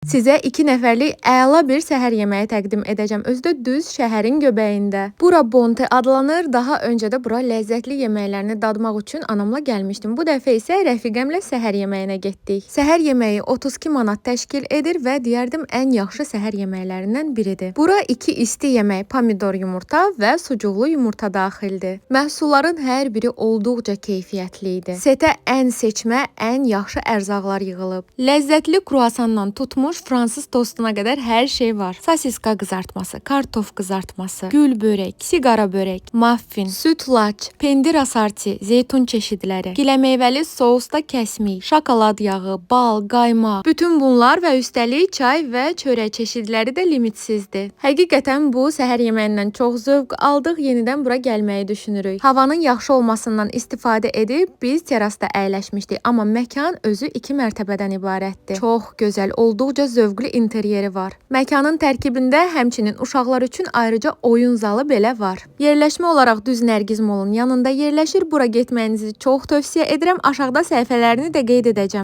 Sizə 2 nəfərlik əla bir səhər yeməyi təqdim edəcəm. Özü də düz şəhərin göbəyində. Bura Bonte adlanır. Daha öncə də bura ləzzətli yeməklərini dadmaq üçün anamla gəlmişdim. Bu dəfə isə rəfiqəmlə səhər yeməyinə getdik. Səhər yeməyi 32 manat təşkil edir və deyərdim ən yaxşı səhər yeməklərindən biridir. Bura 2 isti yemək, pomidor yumurta və sucuqlu yumurta daxildir. Məhsulların hər biri olduqca keyfiyyətli idi. Setə ən seçmə, ən yaxşı ərzaqlar yığılıb. Ləzzətli kruasandan tutmuş fransız tostuna qədər hər şey var. Sosiska qızartması, kartof qızartması, gül börək, siqara börək, muffin, sütlaç, pendir asarti, zeytun çeşidləri, giləmeyvəli sousda kəsmik, şokolad yağı, bal, qaymaq. Bütün bunlar və üstəlik çay və çörək çeşidləri də limitsizdir. Həqiqətən bu səhər yeməyindən çox zövq aldıq, yenidən bura gəlməyi düşünürük. Havanın yaxşı olmasından istifadə edib biz terasda əyləşmişdik, amma məkan özü 2 mərtəbədən ibarətdir. Çox gözəl, olduqca zövqlü interyeri var. Məkanın tərkibində həmçinin uşaqlar üçün ayrıca oyun zalı belə var. Yerləşmə olaraq düz Nərgiz Molun yanında yerləşir. Bura getməyinizi çox tövsiyə edirəm. Aşağıda səhifələrini də qeyd edəcəm.